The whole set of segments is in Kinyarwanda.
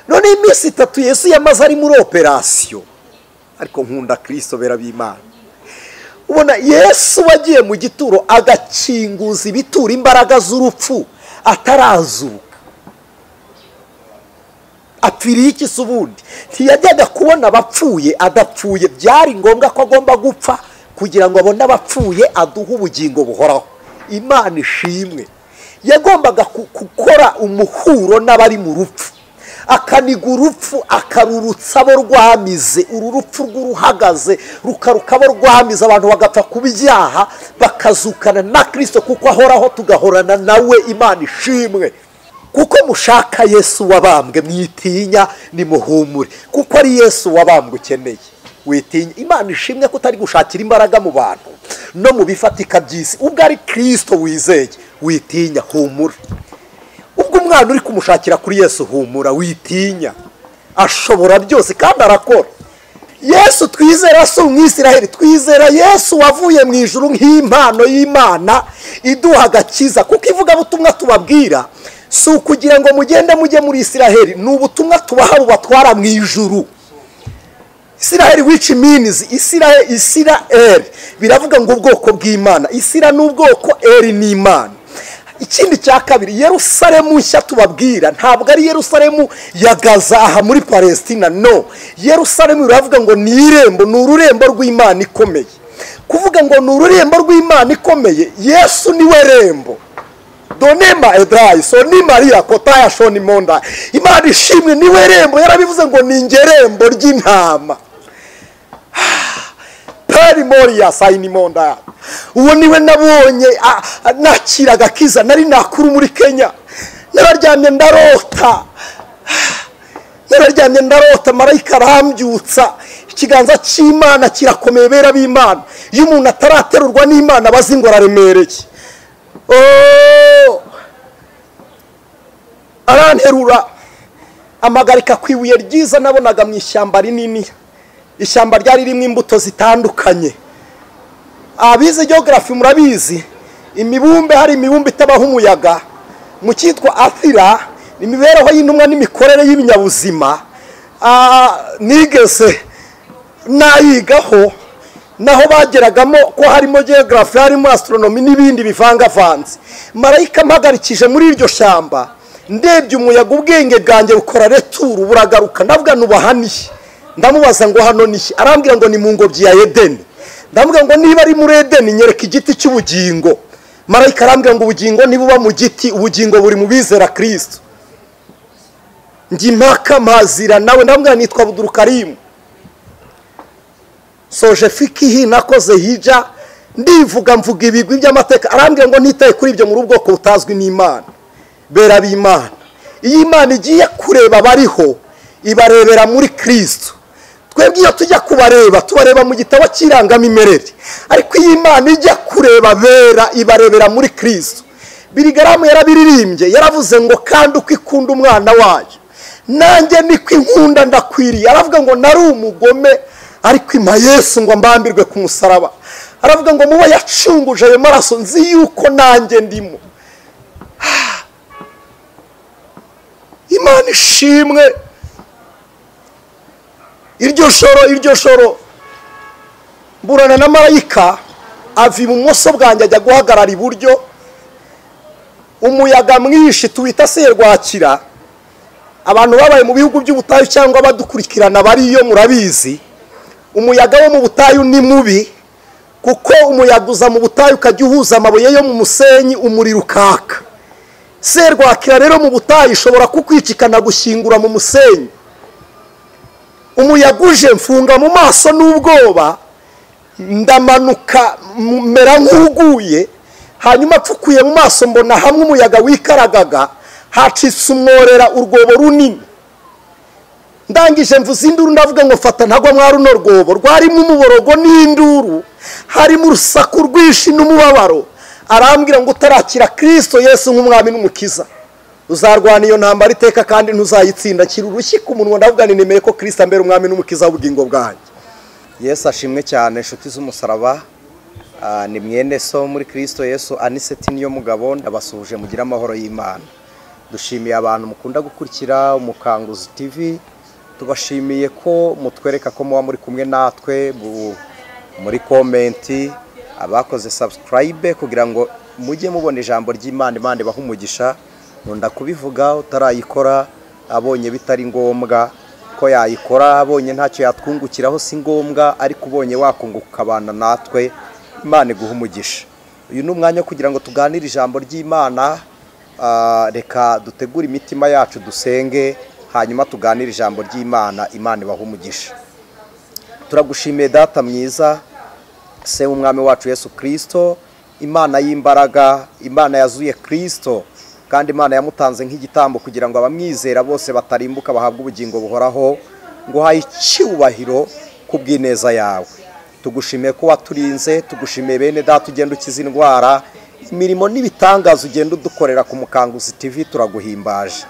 None iminsi 3 Yesu yamaze ari muri operasiyo. Ariko nkunda Kristo bera b'Imana. Ubona Yesu wagiye mu gituro agakinguza ibitura imbaraga z'urupfu atarazuka. Apfiriye iki se ubundi? Ntiyajyaga kubona abapfuye adapfuye, byari ngombwa ko agomba gupfa kugira ngo abone abapfuye aduhe ubugingo buhoraho. Imana ishimwe. Yagombaga gukora umuhuro n'abari mu rupfu, akaniga urupfu akarurutsa abo rwamize. Uru rupfu rw'uruhagaze rukaruka abo rwamize, abantu bagapfa ku byaha bakazukana na Kristo, kuko ahoraho tugahorana nawe. Imana ishimwe. Kuko mushaka Yesu wabambwe, mwitinya nimuhumure, kuko ari Yesu wabambwe ukeneye. Witinya. Imana ishimwe ko utari gushakira imbaraga mu bantu no mu bifatika by'isi. Ubwo ari Kristo wizeye, witinya, humura. Ubwo umwana uri kumushakira kuri Yesu, humura, witinya. Ashobora byose kandi arakora. Yesu twizera si umwisiraheli, twizera Yesu wavuye mu ijuru nk'impano y'Imana iduha agakiza. Kuko ivugabutumwa tubabwira si ukugira ngo mugende mujye muri Isiraheli, ni ubutumwa tubaha bubatwara mu ijuru. Isiraheli which means Isiraheli biravuga ngo ubwoko bw'Imana. Isira ni ubwoko, Eri ni Imana. Ikindi cya kabiri, Yerusalemu nshya tubabwira ntabwo ari Yerusalemu ya Gaza aha muri Palestina, no. Yerusalemu biravuga ngo ni irembo, ni ururembo rw'Imana ikomeye. Kuvuga ngo ni ururembo rw'Imana ikomeye, Yesu niwe rembo. Donema edrai soni Maria kotaya shoni monda. Imana ishimwe, niwe rembo. Yarabivuze ngo ni ngerembo ry'intama. Peri moria saini monda. Uwo niwe nabonye nakira agakiza. Nari nakuru muri Kenya, nararyamye ndarota, nararyamye ndarota, marayika arambyutsa. Ikiganza cy'Imana kirakomeye bera b'Imana. Iyo umuntu ataraterurwa n'Imana bazi ngo araremereye. Oh, aranterura amagarika ku ibuye ryiza nabonaga mu ishyamba rinini. Ishyamba ryari ririmo imbuto zitandukanye. Abize geography murabizi, imibumbe, hari imibumbe itabaho umuyaga. Mu cyitwa Athira, imibereho y'intumwa n'imikorere y'ibinyabuzima, nigeze nayigaho, naho bageragamo ko harimo geography, harimo astronomy n'ibindi bivangavanze. Marayika mpagarikije muri iryo shyamba, ndebye umuyaga, ubwenge bwanjye bukora returu buragaruka. Ndavuga nubahaniye, ndamubaza ngo hano nihe? Arambwira ngo ni mu ngobyi ya Edeni. Ndamubwira ngo niba ari muri Edeni nyereka igiti cy'ubugingo. Marayika arambwira ngo ubugingo nibuba mu giti, ubugingo buri mu bizera Kristo. Njye impaka mpazira nawe, ndamubwira nitwa Abdulkarim. Soje fikihi nakoze hija, ndivuga mvuga ibigwi by'amateka. Arambwira ngo ntitaye kuri ibyo, muri ubwoko butazwi n'Imana. Bera b'Imana, iyo Imana igiye kureba bariho ibarebera muri Kristo. Twebwe iyo tujya kubareba tubareba mu gitabo cy'irangamimerere, ariko iyo Imana ijya kureba bera ibarebera muri Kristo. Birigaramu yarabiririmbye, yaravuze ngo kandi uko ikunda umwana wayo nanjye niko inkunda ndakwiriye. Aravuga ngo nari umugome ariko impa Yesu ngo mbambirwe ku musaraba. Aravuga ngo muba yacunguje ayo maraso nzi yuko nanjye ndimo. Imana ishimwe. Iryo joro mburana na marayika ava ibumoso bwanjye ajya guhagarara iburyo. Umuyaga mwinshi tuwita serwakira, abantu babaye mu bihugu by'ubutayu cyangwa badukurikirana bariyo murabizi, umuyaga wo mu butayu ni mubi, kuko umuyaga uza mu butayu ukajya uhuza amabuye yo mu musenyi, umuriro ukaka. Serwakira rero mu butayu ishobora kukwicikana gushyingura mu musenyi. Umuyaga uje mfunga mu maso n'ubwoba, ndamanuka mera nk'uguye. Hanyuma pfukuye mu maso mbona hamwe umuyaga wikaragaga, hacitse umworera urwobo runini. Ndangije mvuze induru, ndavuga ngo fata ntagwa mwa runo rwobo. Rwarimo umuborogo n'induru, harimo urusaku rwinshi n'umubabaro. Arambwira ngo utarakira Kristo Yesu nk'umwami n'umukiza uzarwana iyo ntambara iteka kandi ntuzayitsinda. Nshyira urushyi ku munwa, ndavuga nemeye ko Kristo ambera umwami n'umukiza w'ubugingo bwanjye. Yesu ashimwe cyane, inshuti z'umusaraba. Ni mwene so muri Kristo Yesu Aniseti niyo mugabo, ndabasuhuje mugire amahoro y'Imana. Dushimiye abantu mukunda gukurikira Umukanguzi TV. Tubashimiye ko mutwereka ko muba muri kumwe natwe muri comment, abakoze subscribe kugira ngo mujye mubona ijambo ry'Imana. Imana ibahe umugisha. Nkunda kubivuga, utarayikora abonye bitari ngombwa ko yayikora, abonye ntacyo yatwungukiraho si ngombwa, ariko ubonye wakunguka ukabana natwe, Imana iguha umugisha. Uyu ni umwanya kugira ngo tuganire ijambo ry'Imana. Reka dutegure imitima yacu dusenge, hanyuma tuganire ijambo ry'Imana. Imana ibahe umugisha. Turagushimiye Data mwiza, Se w'Umwami wacu Yesu Kristo, Imana y'imbaraga, Imana yazuye Kristo, kandi Imana yamutanze nk'igitambo kugira ngo abamwizera bose batarimbuka bahabwe ubugingo buhoraho. Nguhaye icyubahiro kubw'ineza yawe. Tugushimiye ko waturinze, tugushimiye bene Data ugenda ukiza indwara, imirimo n'ibitangaza ugenda udukorera ku Mukanguzi TV, turaguhimbaje.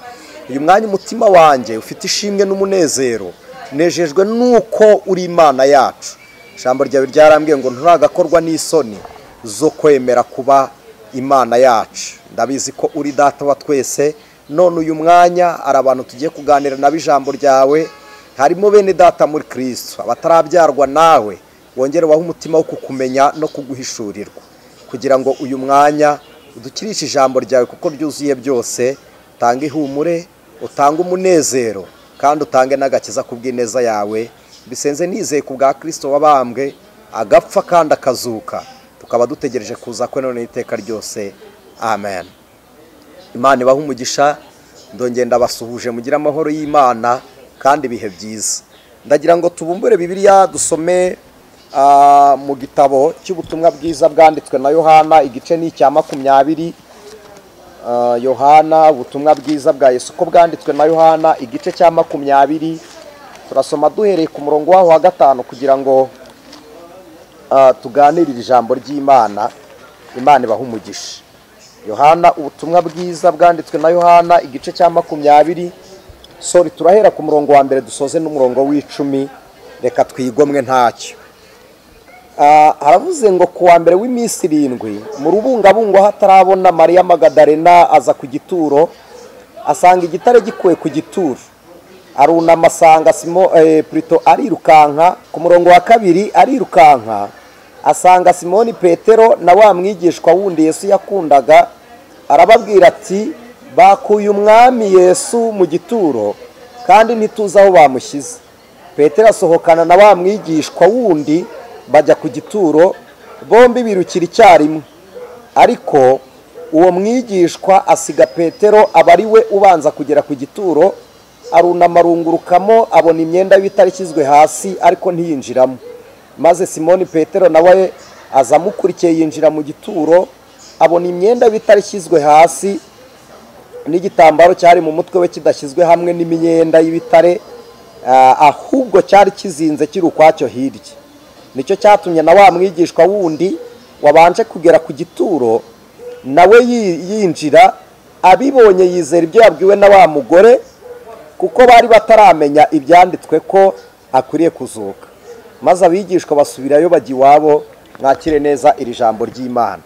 Uyu mwanya umutima wanjye ufite ishimwe n'umunezero, nejejwe nuko uri Imana yacu. Ijambo ryawe ryarambwiye ngo nturagakorwa n'isoni zo kwemera kuba Imana yacu. Ndabizi ko uri Data wa twese. None uyu mwanya ari abantu tugiye kuganira nabo ijambo ryawe, harimo bene Data muri Kristo abatarabyarwa nawe, wongere wahe umutima wo kukumenya no kuguhishurirwa, kugira ngo uyu mwanya udukirishe ijambo ryawe kuko ryuzuye byose. Utange ihumure, utange umunezero, kandi utange n'agakiza kubw'ineza yawe. Bisenze nizeye ku bwa Kristo wabambwe agapfa kandi akazuka, tukaba dutegereje kuza kwe none iteka ryose. Amen. Imana ibahe umugisha. Ndongera ndabasuhuje, mugire amahoro y'Imana kandi ibihe byiza. Ndagira ngo tubumbure Bibiliya dusome mu gitabo cy'ubutumwa bwiza bwanditswe na Yohana, igice ni icya 20. Yohana, ubutumwa bwiza bwa Yesu ko bwanditswe na Yohana, igice cya 20. Turasoma duhereye ku murongo waho wa 5 kugira ngo tuganirire ijambo ry'Imana. Imana ibahe umugisha. Yohana, ubutumwa bwiza bwanditswe na Yohana, igice cya 20. Sorry, turahera ku murongo wa 1 dusoze n'umurongo w'10. Reka twigomwe ntacyo. Haravuze ngo kuwa mbere w'iminsi 7 mu rubungabungo hatarabona, Mariya Magadalena aza ku gituro, asanga igitare gikuwe ku gituro, arunama asanga Plito arirukanka. Ku murongo wa 2 arirukanka asanga Simoni Petero na wa mwigishwa wundi Yesu yakundaga, arababwira ati bakuye Umwami Yesu mu gituro kandi ntituzi aho bamushyize. Petero asohokana na wa mwigishwa wundi bajya ku gituro, bombi birukira icyarimwe. Ariko uwo mwigishwa asiga Petero, aba ari we ubanza kugera ku gituro, arunama arungurukamo, abona imyenda y'ibitare ishyizwe hasi ariko ntiyinjiramo. Maze Simoni Petero nawe aza amukurikiye yinjira mu gituro, abona imyenda y'ibitare ishyizwe hasi n'igitambaro cyari mu mutwe we kidashyizwe hamwe n'imyenda y'ibitare, ahubwo cyari kizinze kiri ukwacyo hirya. Nicyo cyatumye na wa mwigishwa wundi wabanje kugera ku gituro nawe yinjira, abibonye yizera ibyo yabwiwe na wa mugore, kuko bari bataramenya ibyanditswe ko akwiriye kuzuka. Maze abigishwa basubirayo bajya iwabo. Mwakire neza iri jambo ry'Imana.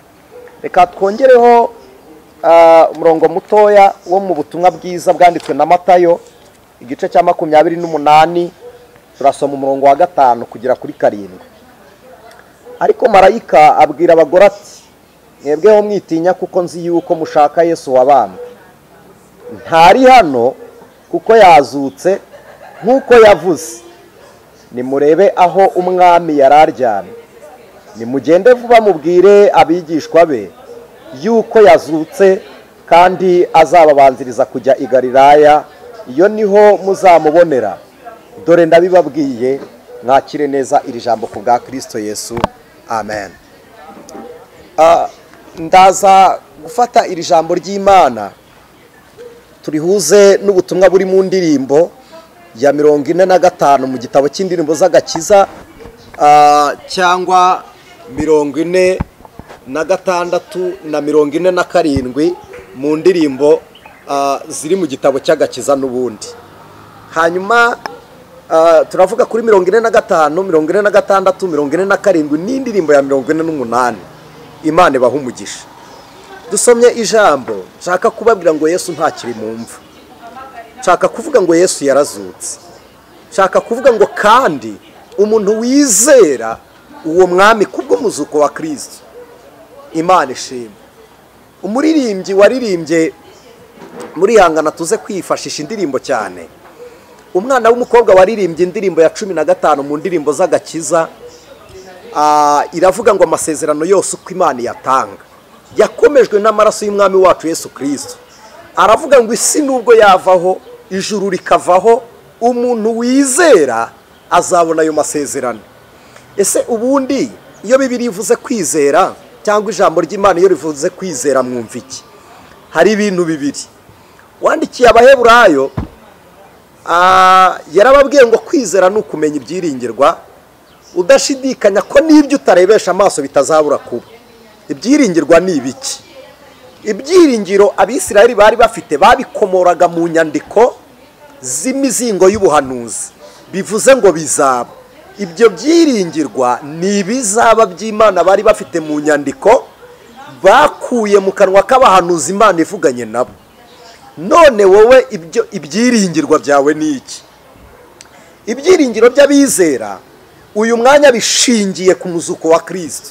Reka twongereho umurongo mutoya wo mu butumwa bwiza bwanditswe na Matayo, igice cya 28. Turasoma umurongo wa 5 kugera kuri 7. Ariko marayika abwira abagore ati mwebweho mwitinya, kuko nzi yuko mushaka Yesu wabambwe. Ntari hano kuko yazutse nk'uko yavuze. Nimurebe aho Umwami yararyamye. Nimugende vuba mubwire abigishwa be yuko yazutse, kandi azababanziriza kujya i Galilaya, iyo niho muzamubonera. Dore ndabibabwiye. Mwakire neza iri jambo ku bwa Kristo Yesu. Amen. Ndaza gufata iri jambo ry'Imana turihuze n'ubutumwa buri mu ndirimbo ya 45 mu gitabo cy'indirimbo z'agakiza, cyangwa 46 na 47 mu ndirimbo ziri mu gitabo cy'agakiza n'ubundi. Hanyuma turavuga kuri 45, 46, 47 n'indirimbo ya 48. Imana ibahe umugisha. Dusomye ijambo nshaka kubabwira ngo Yesu ntakiri mu mva, nshaka kuvuga ngo Yesu yarazutse, nshaka kuvuga ngo kandi umuntu wizera uwo mwami kubw'umuzuko wa Kristo, Imana ishimwe. Umuririmbyi waririmbye muri hangana tuze kwifashisha indirimbo cyane, umwana w'umukobwa waririmbye indirimbo ya 15 mu ndirimbo z'agakiza, iravuga ngo amasezerano yose uko Imana yatanga yakomejwe n'amaraso y'umwami wacu Yesu Kristo. Aravuga ngo isi nubwo yavaho, ijuru rikavaho, umuntu wizera azabona ayo masezerano. Ese ubundi iyo Bibiliya ivuze kwizera cyangwa ijambo ry'Imana iyo rivuze kwizera mwumva iki? Hari ibintu bibiri. Wandikiye Abaheburayo yarababwiye ngo kwizera ni ukumenya ibyiringirwa udashidikanya ko n'ibyo utarebesha amaso bitazabura kuba. Ibyiringirwa ni ibiki? Ibyiringiro Abisirayeli bari bafite babikomoraga mu nyandiko z'imizingo y'ubuhanuzi, bivuze ngo bizaba. Ibyo byiringirwa ni ibizaba by'Imana bari bafite mu nyandiko bakuye mu kanwa k'abahanuzi Imana ivuganye nabo. None wowe ibyo ibyiringirwa byawe ni iki? Ibyiringiro by'abizera uyu mwanya bishingiye ku muzuko wa Kristo.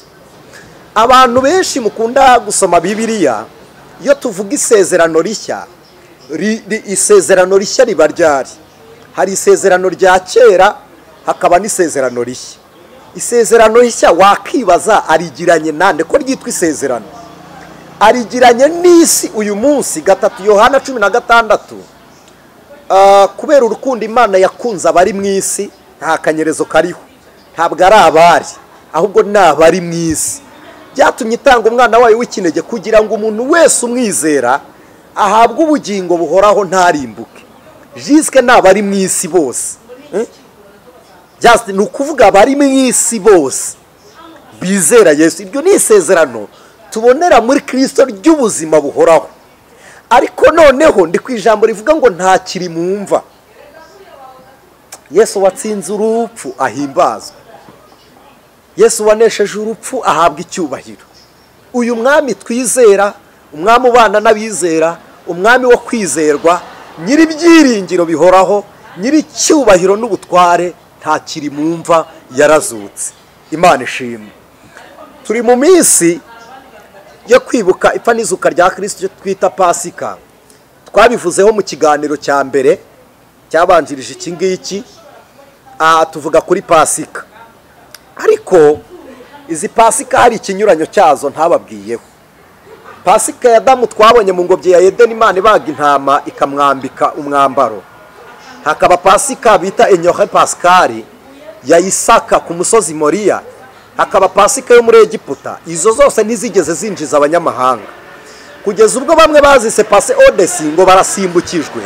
Abantu benshi mukunda gusoma Bibiliya, iyo tuvuga isezerano rishya, isezerano rishya riba ryari? Hari isezerano rya kera, hakaba n'isezerano rishya. Isezerano rishya wakibaza arigiranye nande ko ryitwa isezerano? Arigiranye n'isi uyu munsi. 3 Yohana 16, kubera urukundo Imana yakunze abari mu isi, nta kanyerezo kariho, ntabwo ari abari, ahubwo ni abari mu isi. Byatumye itanga umwana wayo w'ikinege kugira ngo umuntu wese umwizera ahabwe ubugingo buhoraho ntarimbuke. Jisike ni abari mu isi bose, ni ukuvuga abari mu isi bose bizera Yesu. Ibyo ni isezerano tubonera muri Kristo ry'ubuzima buhoraho. Ariko noneho ndi ku ijambo rivuga ngo ntakiri mu mva. Yesu watsinze urupfu ahimbazwe, Yesu wanesheje urupfu ahabwa icyubahiro. Uyu mwami twizera, umwami ubana n'abizera, umwami wo kwizerwa, nyiri ibyiringiro bihoraho, nyiri icyubahiro n'ubutware, ntakiri mu mva, yarazutse. Imana ishimwe. Turi mu minsi yo kwibuka ipfa n'izuka rya Kristo twita Pasika. Twabivuzeho mu kiganiro cya mbere cyabanjirije iki ngiki, tuvuga kuri Pasika. Ariko izi Pasika hari ikinyuranyo cyazo ntababwiyeho. Pasika ya Adamu twabonye mu ngobyi ya Edeni, Imana ibaga intama ikamwambika umwambaro. Hakaba Pasika bita Enyohe Pascali ya Isaka ku musozi Moriya. Hakaba Pasika yo muri Egiputa. Izo zose ntizigeze zinjiza abanyamahanga, kugeza ubwo bamwe bazise Pase Odesi ngo barasimbukijwe,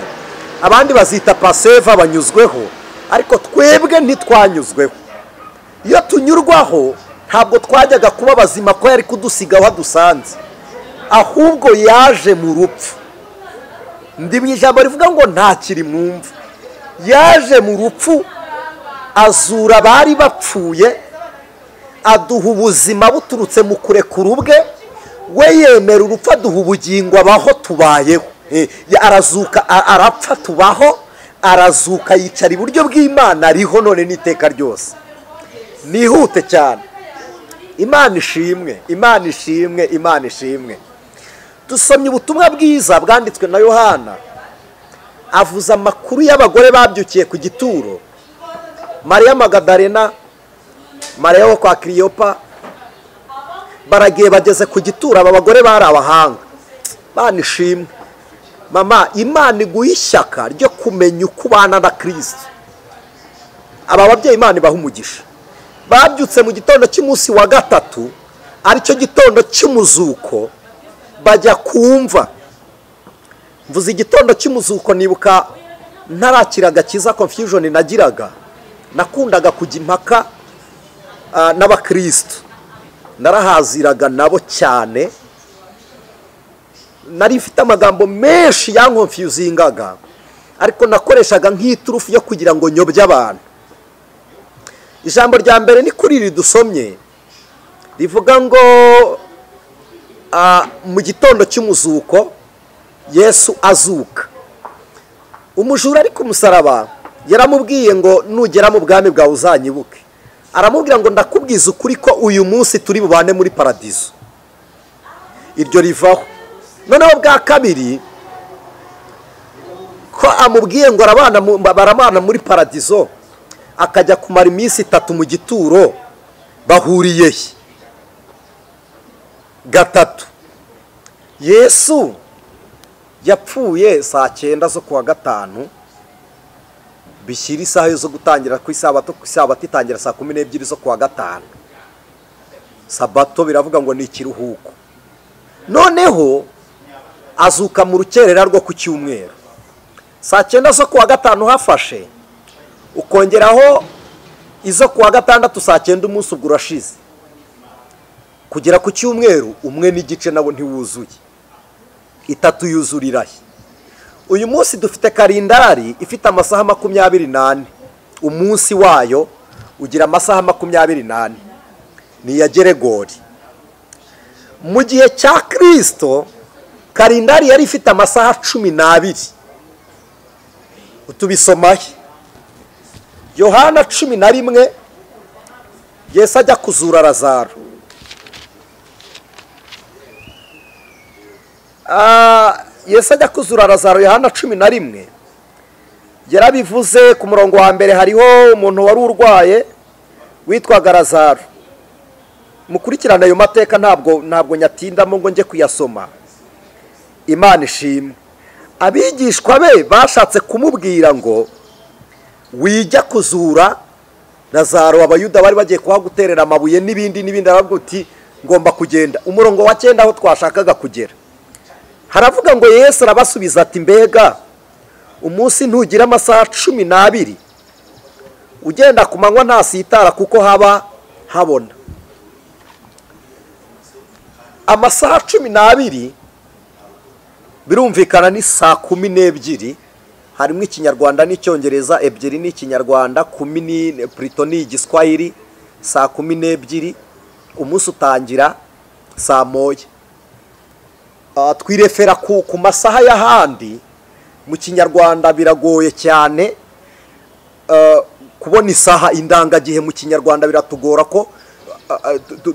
abandi bazita Paseva banyuzweho, ariko twebwe ntitwanyuzweho. Iyo tunyurwaho ntabwo twajyaga kuba bazima ko yari kudusiga aho dusanze, ahubwo yaje mu rupfu. Ndi mu ijambo rivuga ngo ntakiri mu mva. Yaje mu rupfu azura abari bapfuye, aduha ubuzima buturutse mu kurekura ubwe. We yemera urupfu aduha ubugingo, abaho tubayeho. Arazuka, arapfa tubaho, arazuka yicara iburyo bw'Imana, ariho none n'iteka ryose. Nihute cyane. Imana ishimwe, Imana ishimwe, Imana ishimwe. Dusomye ubutumwa bwiza bwanditswe na Yohana, avuza amakuru y'abagore babyukiye ku gituro. Mariya Magadalena, Mariya wo kwa Kiriyopa, baragiye bageze ku gituro. Aba bagore bari abahanga. Imana ishimwe. Mama, Imana iguha ishyaka ryo kumenya uko ubana na Kristo. Aba babyeyi Imana ibaha umugisha. Babyutse mu gitondo cy'umunsi wa 3, aricyo gitondo cy'umuzuko, bajya kumva. Mvuze igitondo cy'umuzuko nibuka ntarakira agakiza, confusion nagiraga. Nakundaga kujya impaka n'abakristo, narahaziraga nabo cyane, nari mfite amagambo menshi yankonfuzingaga, ariko nakoreshaga nk'iturufu yo kugira ngo nyobye abantu. Ijambo rya mbere ni kuri iri dusomye rivuga ngo Mu gitondo cy'umuzuko Yesu azuka, umujura ari ku musaraba yaramubwiye ngo nugera mu bwami bwawe uzanyibuke. Aramubwira ngo ndakubwiza ukuri ko uyu munsi turi bubane muri paradizo. Iryo rivaho. Noneho bwa kabiri ko amubwiye ngo barabana muri paradizo, akajya kumara iminsi 3 mu gituro, bahuriye he? Gatatu, Yesu yapfuye saa 9 zo kuwa gatanu, bishyira isaha zo gutangira ku isabato, ku isabato itangira saa 12 zo kuwa gatanu. Sabato biravuga ngo ni ikiruhuko. Noneho azuka mu rukerera rwo ku cyumweru saa 9 zo kuwa gatanu hafashe, ukongeraho izo kuwa gatandatu saa 9, umunsi ubwo urashize. Kugera ku cyumweru 1.5 nabo ntiwuzuye, 3 yuzurirahe. Uyu munsi dufite kalendari ifite amasaha 24, umunsi wayo ugira amasaha 24, ni iya Geregori. Mu gihe cya Kristo kalendari yari ifite amasaha 12. Utubisomahe Yohana 11, Yesu ajya kuzura Lazaro. Yesu ajya kuzura Lazaro, Yohana 11 yarabivuze ku murongo wa mbere. Hariho umuntu wari urwaye witwaga Lazaro. Mukurikirana ayo mateka, ntabwo nyatindamo ngo njye kuyasoma. Imana ishimwe. Abigishwa be bashatse kumubwira ngo wijya kuzura Lazaro, abayuda bari bagiye kuhaguterera amabuye n'ibindi n'ibindi, aravuga uti ngomba kugenda. Umurongo wa 9 aho twashakaga kugera haravuga ngo Yesu arabasubiza ati mbega umunsi ntugira amasaha 12, ugenda ku manywa ntasitara kuko haba habona. Amasaha 12 birumvikana ni saa 12, harimo ikinyarwanda n'icyongereza, 2 n'ikinyarwanda, 10 ni Plutoni igiswahili. Saa 12 umunsi utangira saa 1. Twirefera ku masaha y'ahandi. Mu kinyarwanda biragoye cyane kubona isaha indangagihe. Mu kinyarwanda biratugora ko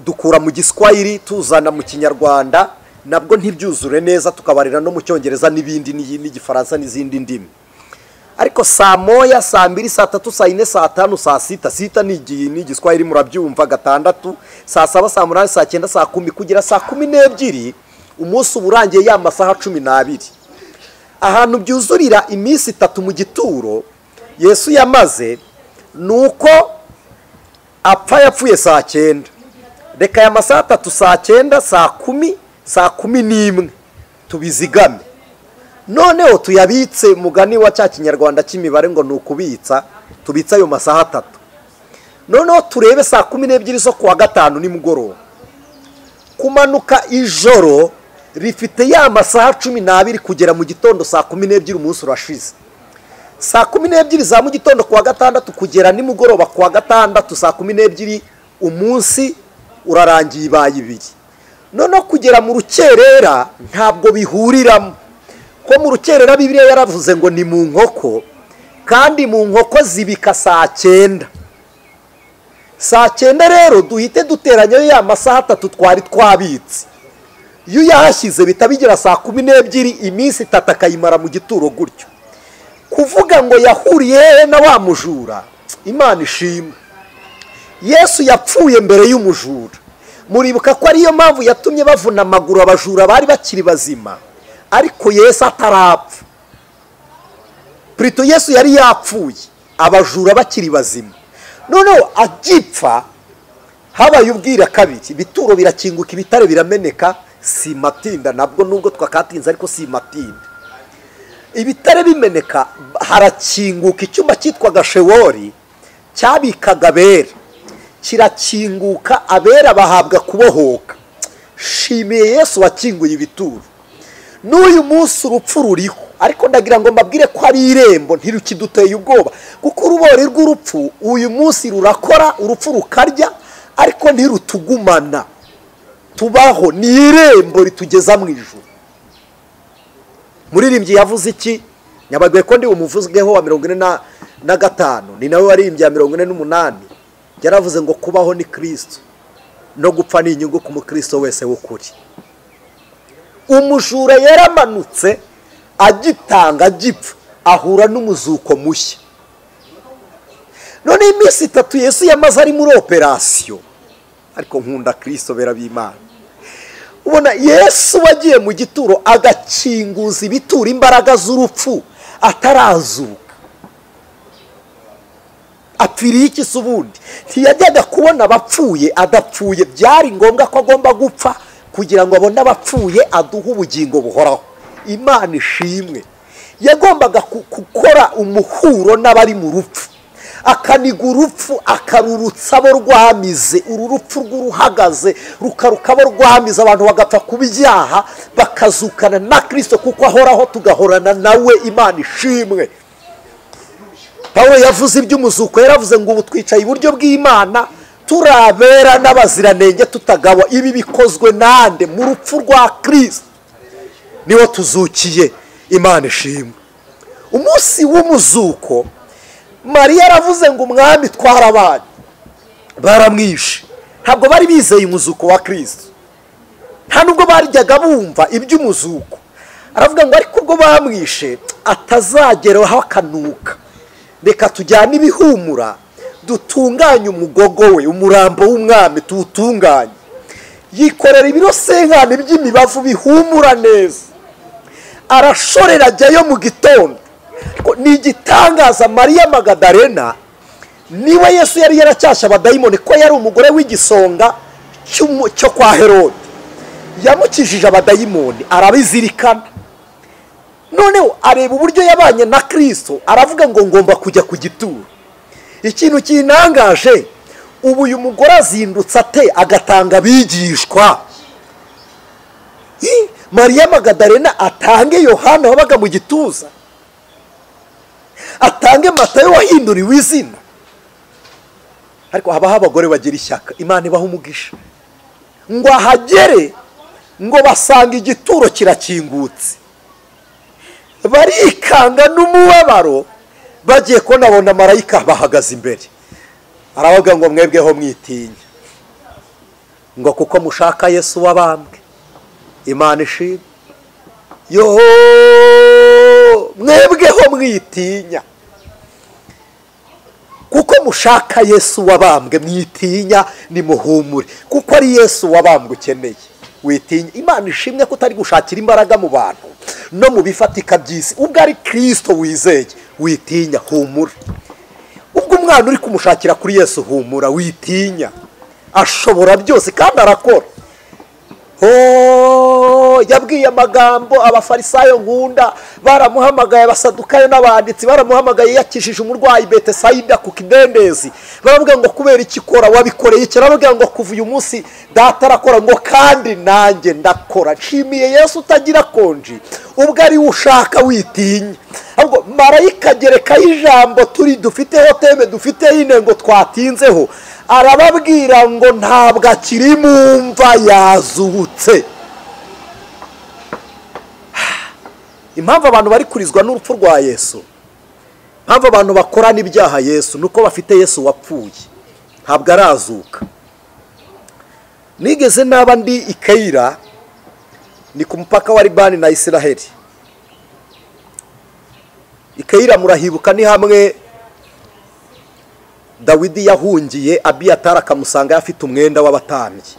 dukura mu giswahili tuzana mu kinyarwanda, nabwo ntibyuzure neza, tukabarira no mu cyongereza n'ibindi n'igifaransa n'izindi ndimi. Ariko saa 1, saa 2, saa 3, saa 4, saa 5, saa 6, 6 ni igiswahili murabyumva, 6, saa 7, saa 8, saa 9, saa 10 kugera saa 12, umunsi uburangiye ya masaha 12. Ahantu byuzurira iminsi 3 mu gituro Yesu yamaze nuko apfa yapfuye saa 9. Reka ya masaha 3, saa 9, saa 10, saa 11 tubizigame. Noneho tuyabitse mugani wa cya kinyarwanda cy'imibare ngo nukubitsa, tubitsa ayo masaha 3. Noneho turebe saa 12 zo kuwa gatanu nimugoroba. Kumanuka ijoro rifite ya masaha 12 kugera mu gitondo saa 12, umunsi urashize. Saa 12 za mu gitondo kuwa gatandatu kugera nimugoroba kuwa gatandatu saa 12, umunsi urarangiye ibaye 2. Noneho kugera mu rukerera ntabwo bihuriramo, ko mu rukerera Bibiliya yaravuze ngo ni mu nkoko, kandi mu nkoko zibika saa 9. Saa 9 rero duhite duteranya ya masaha 3 twari twabitse. Iyo yahashyize bitabigira saa 12, iminsi 3 akayimara mu gituro gutyo. Kuvuga ngo yahuriye na wa mujura, Imana ishimwe. Yesu yapfuye mbere y'umujura. Muribuka ko ariyo mpamvu yatumye bavuna amaguru abajura bari bakiri bazima, ariko Yesu atarapfa. Prito Yesu yari yapfuye abajura bakiri bazima. Noneho agipfa habaye ubwira kabiri, ibituro birakinguka, ibitare birameneka. Si matinda nabwo, nubwo twakatinze ariko si matinda. Ibitare bimeneka, harakinguka icyumba cyitwaga Shewori cyabikaga abera, kirakinguka, abera bahabwa kubohoka. Shimiye Yesu wakinguye ibituro. N'uyu munsi urupfu ruriho, ariko ndagira ngo mbabwire ko ari irembo ntirukiduteye ubwoba, kuko urubori rw'urupfu uyu munsi rurakora, urupfu rukarya, ariko ntirutugumana. Tubaho ni irembo ritugeza mu ijuru. Muririmbyi yavuze iki? Nyabagwe ko ndi umuvuzweho wa 45, ni nawe waririmbye ya 48. Yaravuze ngo kubaho ni Kristo no gupfa ni inyungu ku mukristo wese w'ukuri. Umujura yaramanutse agitanga agipfa ahura n'umuzuko mushya. None iminsi 3 Yesu yamaze ari muri operasiyo. Ariko nkunda Kristo bera b'Imana. Ubona Yesu wagiye mu gituro agakinguza ibitura imbaraga z'urupfu atarazuka. Apfiriye iki se ubundi? Ntiyajyaga kubona abapfuye adapfuye. Byari ngombwa ko agomba gupfa kugira ngo abone abapfuye aduhe ubugingo buhoraho. Imana ishimwe. Yagombaga gukora umuhuro n'abari mu rupfu, akaniga urupfu akarurutsa abo rwamize. Uru rupfu rw'uruhagaze rukaruka abo rwamize, abantu bagapfa ku byaha bakazukana na Kristo, kuko ahoraho tugahorana nawe. Imana ishimwe. Pawulo yavuze iby'umuzuko, yaravuze ngo ubu twicaye iburyo bw'Imana turabera n'abaziranenge tutagawa. Ibi bikozwe nande? Mu rupfu rwa Kristo niho tuzukiye. Imana ishimwe. Umunsi w'umuzuko Mariya yaravuze ngo umwami twarabanye, baramwishe. Ntabwo bari bizeye umuzuko wa Kristo, nta nubwo baryaga bumva iby'umuzuko. Aravuga ngo ariko ubwo bamwishe atazageraho akanuka, reka tujyane ibihumura dutunganye umugogo we, umurambo w'umwami tuwutunganye. Yikorera ibirosenkani by'imibavu bihumura neza, arashorera ajyayo mu gitondo. Ni igitangaza. Mariya Magadalena niwe Yesu yari yaracyashye abadayimoni, ko yari umugore w'igisonga cyo kwa Herode. Yamukijije abadayimoni arabizirikana. Noneho areba uburyo yabanye na Kristo, aravuga ngo ngomba kujya ku gituro. Ikintu kinangaje, ubu uyu mugore azindutse ate agatanga abigishwa? Mariya Magadalena atange Yohana wabaga mu gituza, atange Matayo wahinduriwe izina. Ariko habaho abagore bagira ishyaka, Imana ibaha umugisha. Ngo ahagere ngo basanga igituro kirakingutse, barikanga n'umubabaro. Bagiye kubona marayika bahagaze imbere, aravuga ngo mwebweho mwitinya, ngo kuko mushaka Yesu wabambwe. Imana ishimwe. Yo, mwebweho mwitinya kuko mushaka Yesu wabambwe. Mwitinya, nimuhumure, kuko ari Yesu wabambwe ukeneye. Witinya. Imana ishimwe ko utari gushakira imbaraga mu bantu no mu bifatika by'isi. Ubwo ari Kristo wizeye, witinya, humura. Ubwo umwana uri kumushakira kuri Yesu, humura, witinya. Ashobora byose kandi arakora. Yabwiye amagambo abafarisayo nkunda, baramuhamagaye, abasadukayo n'abanditsi baramuhamagaye, yakijije umurwayi Betesayida ku kidendezi. Baravuga ngo kubera iki ukora, wabikoreye iki? Aravuga ngo kuva uyu munsi data arakora, ngo kandi nanjye ndakora. Nshimiye Yesu utagira konji, ubwo ari ushaka witinya. Ahubwo marayika agerekaho ijambo turi dufiteho teme, dufiteho intego twatinzeho, arababwira ngo ntabwo akiri mu mva, yazutse. Impamvu abantu bari kurizwa n'urupfu rwa Yesu, impamvu abantu bakorana ibyaha Yesu, nuko bafite Yesu wapfuye, ntabwo arazuka. Nigeze naba ndi i Kayira, ni ku mupaka wa Libani na Isiraheli. I Kayira murahibuka, ni hamwe Dawidi yahungiye Abiyatari akamusanga afite umwenda w'abatambyi.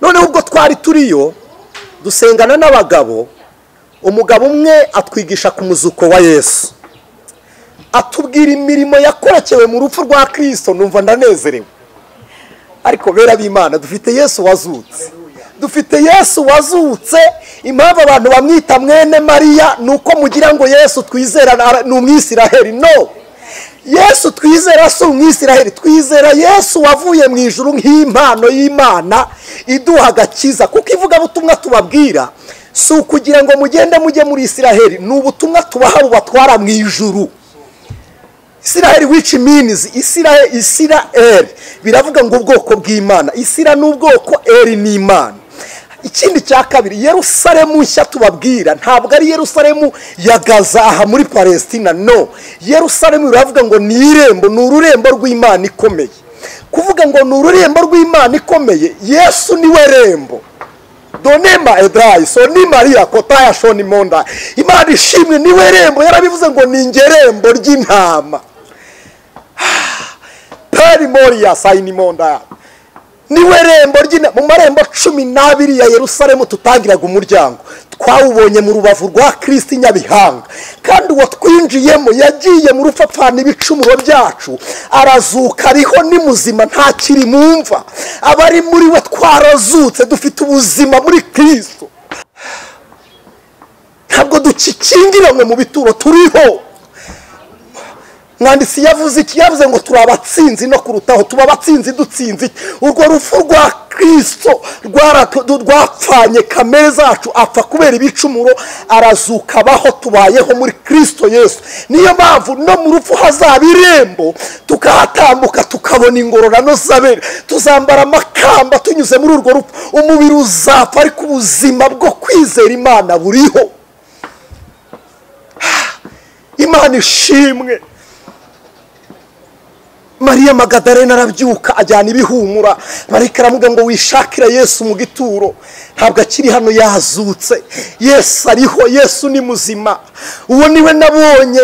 Noneho ubwo twari turiyo dusengana n'abagabo, umugabo umwe atwigisha ku muzuko wa Yesu, atubwira imirimo yakorekewe mu rupfu rwa Kristo. Numva ndanezerewe. Ariko bera b'Imana, dufite Yesu wazutse, dufite Yesu wazutse. Impamvu abantu bamwita mwene Mariya nuko mugira ngo Yesu twizera ni umwisiraheli. No, Yesu twizera si umwisiraheli, twizera Yesu wavuye mu ijuru nk'impano y'Imana iduha agakiza. Kuko ivugabutumwa tubabwira si ukugira ngo mugende mujye muri Isiraheli, ni ubutumwa tubaha bubatwara mu ijuru. Isiraheli which means Isiraheli Biravuga ngo ubwoko bw'Imana, Isira ni ubwoko, Eri ni Imana. Ikindi cya kabiri, Yerusalemu nshya tubabwira ntabwo ari Yerusalemu ya Gaza aha muri Palestina, no. Yerusalemu biravuga ngo ni irembo, ni ururembo rw'Imana ikomeye. Kuvuga ngo ni ururembo rw'Imana ikomeye, Yesu niwe rembo. Donema edrai soni Maria kotaya shoni monda. Imana ishimwe, niwe rembo. Yarabivuze ngo ni ngerembo ry'intama. Peri moria saini monda. Niwe rembo ry'intama. Mu marembo 12 ya Yerusalemu tutangiraga umuryango, twawubonye mu rubavu rwa Kristo Nyabihanga. Kandi uwo twinjiyemo yagiye mu rupfapfana ibicumuro byacu, arazuka, ariho ni muzima, ntakiri mumva. Abari muri we twarazutse, dufite ubuzima muri Kristo. Ntabwo dukikingiranywe mu bituro, turiho. Mwanditsi yavuze iki? Yavuze ngo turi abatsinzi no kurutaho, tuba abatsinzi dutsinze. Urwo rupfu rwa Kristo rwapfanye kamere zacu, apfa kubera ibicumuro, arazuka, abaho, tubayeho muri Kristo Yesu. Niyo mpamvu no mu rupfu hazaba irembo, tukahatambuka tukabona ingororano z'abera. Tuzambara amakamba tunyuze muri urwo rupfu. Umubiri uzapfa, ariko ubuzima bwo kwizera Imana buriho. Imana ishimwe. Mariya Magadalena arabyuka ajyana ibihumura. Marayika aramubwira ngo wishakira Yesu mu gituro, ntabwo akiri hano, yazutse. Yesu ariho, Yesu ni muzima. Uwo niwe nabonye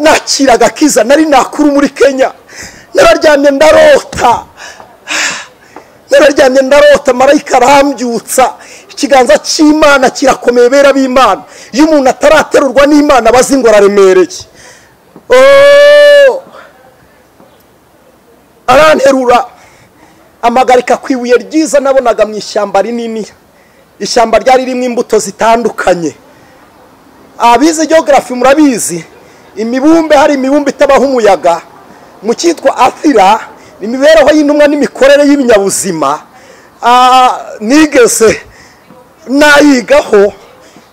nakira agakiza. Nari nakuru muri Kenya, nararyamye ndarota, nararyamye ndarota, marayika arambyutsa. Ikiganza cy'Imana kirakomeye, bera b'Imana. Iyo umuntu ataraterurwa n'Imana abazi ngo araremereye. Oh, aranterura amagarika ku ibuye ryiza nabonaga mu ishyamba rinini. Ishyamba ryari ririmo imbuto zitandukanye. Abize geography murabizi, imibumbe, hari imibumbe itabaho umuyaga. Mu cyitwa Athira, imibereho y'intumwa n'imikorere y'ibinyabuzima, nigeze nayigaho,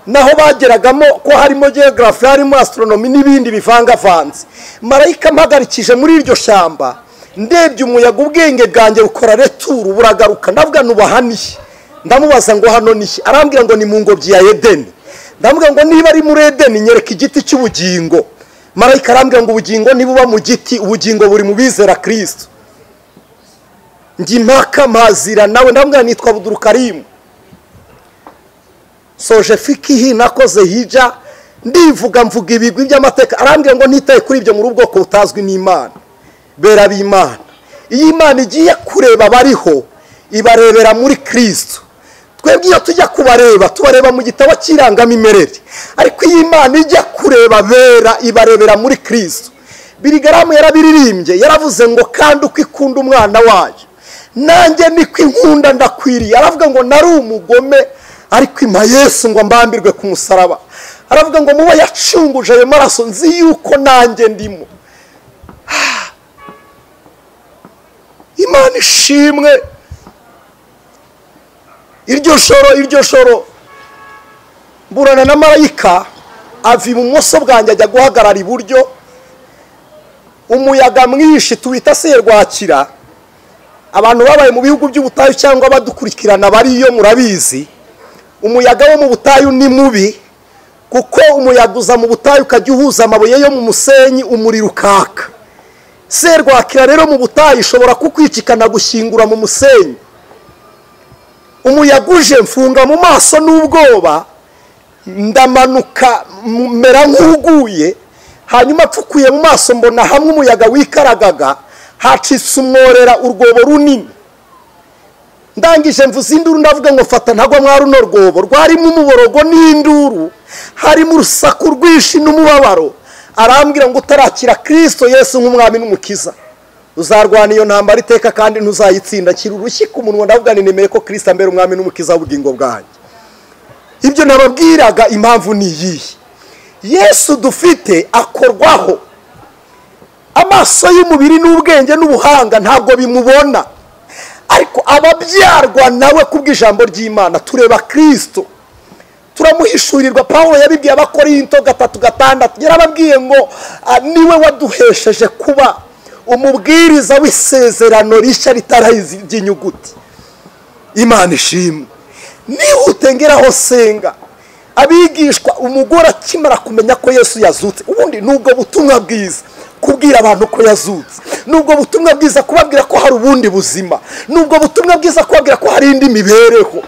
naho bageragamo ko harimo geography, harimo astronomy n'ibindi bivangavanze. Marayika mpagarikije muri iryo shyamba, ndebye umuyaga, ubwenge bwanjye bukora returu, buragaruka. Ndavuga nubahaniye, ndamubaza ngo hano nihe? Arambwira ngo ni mu ngobyi ya Edeni. Ndamubwira ngo niba ari muri Edeni nyereka igiti cy'ubugingo. Marayika arambwira ngo ubugingo nibuba mu giti, ubugingo buri mu bizera Kristo. Njye impaka mpazira nawe, ndamubwira nitwa Abdulkarim, soje fikihi, nakoze hija, ndivuga mvuga ibigwi by'amateka. Arambwira ngo ntitaye kuri ibyo, muri ubwoko butazwi n'Imana, bera b'Imana. Iyo Imana igiye kureba abariho, ibarebera muri Kristo. Twebwe iyo tujya kubareba, tubareba mu gitabo cy'irangamimerere, ariko iyo Imana ijya kureba bera, ibarebera muri Kristo. Birigaramu yarabiririmbye, yaravuze ngo kandi uko ikunda umwana wayo, nanjye niko inkunda ndakwiriye. Aravuga ngo nari umugome, ariko impa Yesu ngo mbambirwe ku musaraba. Aravuga ngo muba yacunguje ayo maraso, nzi yuko nanjye ndimo. Imana ishimwe. Iryo joro mburana na marayika, ava ibumoso bwanjye ajya guhagarara iburyo. Umuyaga mwinshi tuwita serwakira, abantu babaye mu bihugu by'ubutayu cyangwa badukurikirana bariyo murabizi, umuyaga wo mu butayu ni mubi, kuko umuyaga uza mu butayu ukajya uhuza amabuye yo mu musenyi, umuriro ukaka. Serwakira rero mu butayu ishobora kukwicikana gushyingura mu musenyi. Umuyaga uje mfunga mu maso n'ubwoba, ndamanuka mera nk'uguye. Hanyuma pfukuye mu maso mbona hamwe umuyaga wikaragaga, hacitse umworera, urwobo runini. Ndangije mvuze induru, ndavuga ngo fata ntagwa mwa runo rwobo. Rwarimo umuborogo n'induru, harimo urusaku rwinshi n'umubabaro. Arambwira ngo utarakira Kristo Yesu nk'umwami n'umukiza, uzarwana iyo ntambara iteka kandi ntuzayitsinda. Kira urushyi ku munwa, ndavuga ni nemeye ko Kristo ambera umwami n'umukiza w'ubugingo bwanjye. Ibyo nababwiraga impamvu ni iyihe? Yesu dufite akorwaho. Amaso y'umubiri n'ubwenge n'ubuhanga ntabwo bimubona, ariko ababyarwa nawe kubw'ijambo ry'Imana tureba Kristo, turamuhishurirwa. Pawulo yabibwiye Abakorinto 3:6, yarababwiye ngo niwe waduhesheje kuba Umubwiriza w'isezerano rishya ritarahize iby'inyuguti. Imana ishimwe. Nihute ngeraho senga. Abigishwa, umugore akimara kumenya ko Yesu yazutse, ubundi nubwo butumwa bwiza kubwira abantu ko yazutse, nubwo butumwa bwiza kubabwira ko hari ubundi buzima, nubwo butumwa bwiza kubabwira ko hari indi mibereho.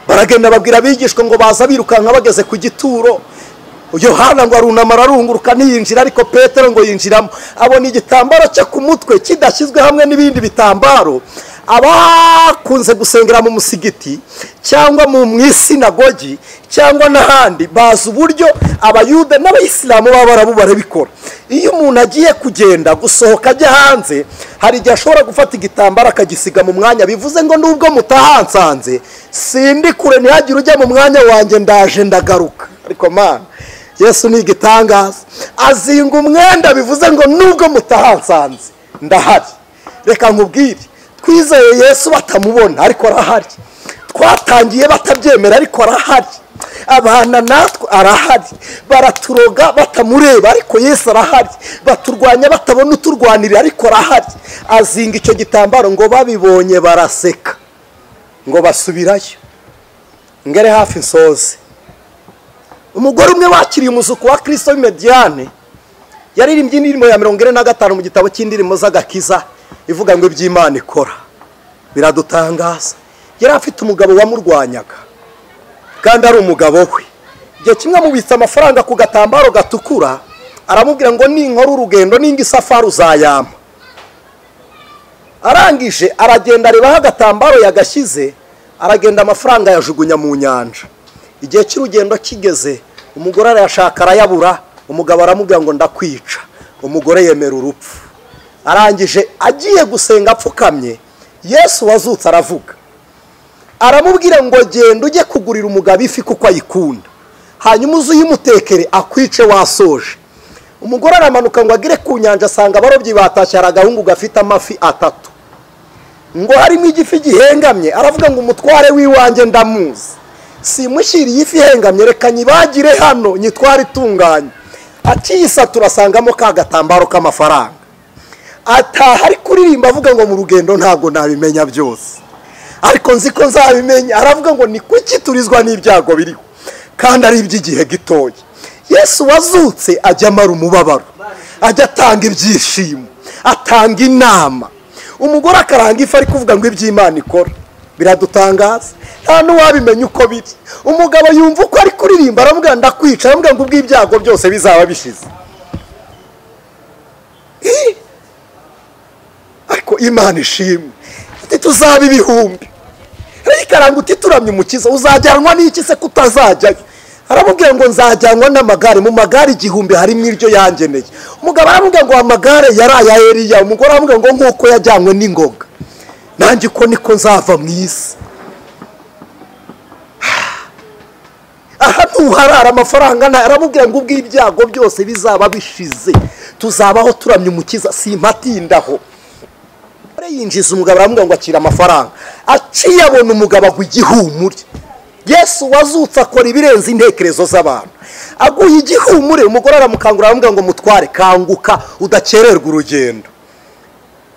Baragenda babwira abigishwa ngo baza birukanka bageze ku gituro. Yohana ngo arunama ararunguruka ntiyinjira, ariko Petero ngo yinjiramo, abona igitambaro cyo ku mutwe kidashyizwe hamwe n'ibindi bitambaro. Abakunze gusengera mu musigiti cyangwa mu isinagogi cyangwa n'ahandi bazi uburyo abayuda n'abayisilamu baba barabu barabikora. Iyo umuntu agiye kugenda gusohoka ajya hanze, hari igihe ashobora gufata igitambaro akagisiga mu mwanya, bivuze ngo nubwo mutahansanze sindi kure, ntihagire ujya mu mwanya wanjye, ndaje ndagaruka. Ariko mana, Yesu ni igitangaza, azinga umwenda, bivuze ngo nubwo mutahansanze ndahari. Reka nkubwire, twizeye Yesu batamubona ariko arahari, twatangiye batabyemera ariko arahari, abana natwe arahari, baraturoga batamureba ariko Yesu arahari, baturwanya batabona uturwanirira ariko arahari. Azinga icyo gitambaro ngo babibonye baraseka, ngo basubirayo. Ngere hafi nsoze. Umugore umwe wakiriye umuzuko wa Kristo w'Imediyane yaririmbye indirimbo ya 45 mu gitabo cy'indirimbo z'agakiza, ivuga ngo iby'Imana ikora biradutangaza. Yari afite umugabo wamurwanyaga kandi ari umugabo we. Igihe kimwe amubitsa amafaranga ku gatambaro gatukura, aramubwira ngo ninkora urugendo ninga isafari uzayampa. Arangije aragenda areba aho agatambaro yagashyize, aragenda amafaranga yajugunya mu nyanja. Igihe cy'urugendo kigeze, umugore arayashaka arayabura, umugabo aramubwira ngo ndakwica. Umugore yemera urupfu. Arangije agiye gusenga apfukamye, Yesu wazutse aravuga, aramubwira ngo genda ujye kugurira umugabo ifi kuko ayikunda, hanyuma uze uyimutekere akwice wasoje. Umugore aramanuka ngo agere ku nyanja, asanga abarobyi batashye, hari agahungu gafite amafi 3, ngo harimo igifi gihengamye. Aravuga ngo umutware w'iwanjye ndamuzi, simushyiriye ifi ihengamye, reka nyibagire hano nyitware itunganye. Akiyisatura asangamo ka gatambaro k'amafaranga. Ataha ari kuririmba avuga ngo mu rugendo ntabwo nabimenya byose, ariko nzi ko nzabimenya. Aravuga ngo ni kuki turizwa n'ibyago biriho kandi ari iby'igihe gitoya. Yesu wazutse ajya amara umubabaro, ajya atanga ibyishimo, atanga inama. Umugore akaranga ifi ari kuvuga ngo iby'Imana ikora biradutangaza, nta n'uwabimenya uko biri. Umugabo yumva uko ari kuririmba, aravuga ndakwica, aravuga ngo ubw'ibyago byose bizaba bishize. Ariko Imana ishimwe, ati tuzaba ibihumbi. Ariko uti turamye umukiza, uzajyanwa n'iki se kutazajyayo? Aramubwira ngo nzajyanwa n'amagare, mu magare 1000 harimo iryo yangeneye. Umugabo aramubwira ngo amagare yari aya Eliya. Umugore aramubwira ngo nk'uko yajyanywe n'ingoga, nanjye uko niko nzava mu isi. Aha ntuharara amafaranga, aramubwira ngo ubw'ibyago byose bizaba bishize, tuzabaho turamye umukiza, simpatindaho. Yinjiza umugabo aramubwira ngo akira amafaranga, akiyabona umugabo agwa igihumure. Yesu wazutse akora ibirenze intekerezo z'abantu, aguye igihumure. Umugore aramukangura aramubwira ngo mutware, kanguka udakererwa urugendo.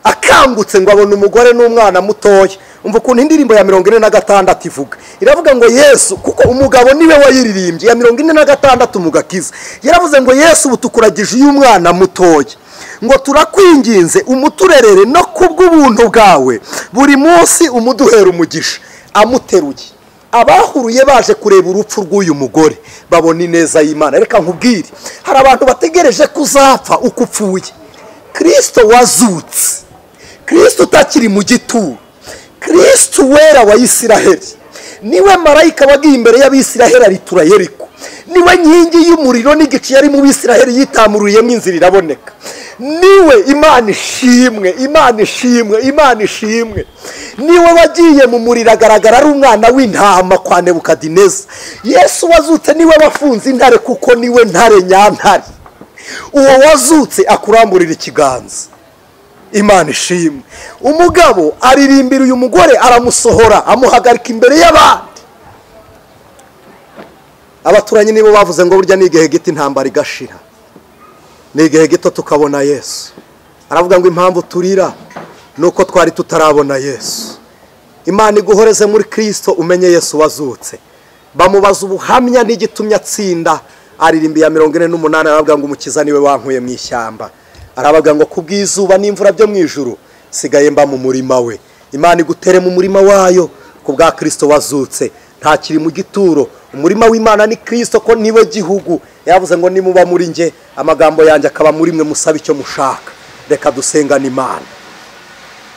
Akangutse ngo abone umugore n'umwana mutoya. Umva ukuntu indirimbo ya 46 ivuga, iravuga ngo Yesu, kuko umugabo niwe wayiririmbye, ya 46 mu gakiza, yaravuze ngo Yesu ubu tukuragije uyu mwana mutoya, ngo turakwinginze umuturerere no kubw'ubuntu bwawe buri munsi umuduhera umugisha. Amuteruye, abahuruye baje kureba urupfu rw'uyu mugore babona ineza y'Imana. Reka nkubwire, hari abantu bategereje kuzapfa uko upfuye. Kristo wazutse, Kristo utakiri mu gituro, Kristo wera wa Isiraheli, niwe marayika wagiye imbere y'Abisiraheli aritura Yeriko, niwe nkingi y'umuriro n'igicu yari mu Bisiraheli yitamuruyemo inzira iraboneka, niwe Imana ishimwe, Imana ishimwe, Imana ishimwe, niwe wagiye mu muriro agaragara ari umwana w'intama kwa Nebukadineza. Yesu wazutse niwe wafunze intare, kuko niwe ntare nyantare. Uwo wazutse akuramburira ikiganza. Imana ishimwe. Umugabo aririmbira uyu mugore, aramusohora, amuhagarika imbere y'abandi. Abaturanyi nibo bavuze ngo burya ni igihe gito intambara igashira. Ni igihe gito tukabona Yesu. Aravuga ngo impamvu turira nuko twari tutarabona Yesu. Imana iguhoreze muri Kristo umenye Yesu wazutse. Bamubaza ubuhamya n'igitumye atsinda, aririmbiye 48 aravuga ngo umukiza niwe wankuye mu ishyamba. Aravuga ngo kubw'izuba n'imvura byo mu ijuru sigaye mba mu murima we. Imana igutere mu murima wayo kubwa Kristo wazutse. Ntakiri mu gituro, umurima w'Imana ni Kristo ko niwe gihugu. Yavuze ngo nimuba muri nge, amagambo yanjye akaba muri mwe, musabe icyo mushaka. Reka dusengane Imana.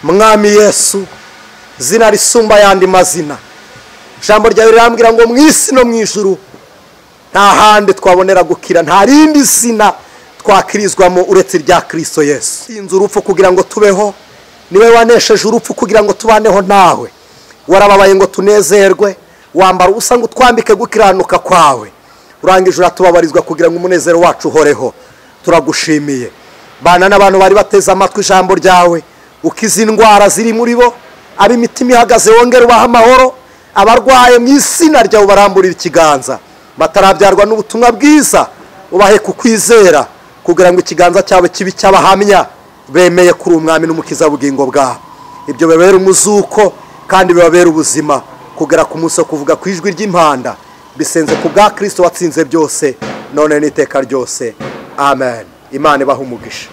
Mwami Yesu, zina risumba yandi mazina, ijambo ryawe rirambwira ngo mu isi no mu ijuru nta handi twabonera gukira, nta rindi zina twakirizwamo uretse irya Kristo Yesu. Inzu urupfu kugira ngo tubeho, niwe wanesheje urupfu kugira ngo tubaneho nawe. Warababaye ngo tunezerwe, wambara ubusa ngo utwambike gukiranuka kwawe. Urangije uratubabarizwa kugira ngo umunezero wacu uhoreho. Turagushimiye. Bana n'abantu bari bateze amatwi ijambo ryawe, ukiza indwara ziri muri bo, ab'imitima ihagaze wongere ubaha amahoro, abarwaye mu izina ryawe baramburira ikiganza, batarabyarwa n'ubutumwa bwiza ubahe kukwizera, kugira ngo ikiganza cyawe kibe cy'abahamya bemeye kuri umwami n'umukiza bugingo bwabo. Ibyo bibabera umuzuko kandi bibabera ubuzima kugera ku munsi wo kuvuga ku ijwi ry'impanda. Bisenze ku bwa Kristo watsinze byose none n'iteka ryose. Amen. Imana ibahe umugisha.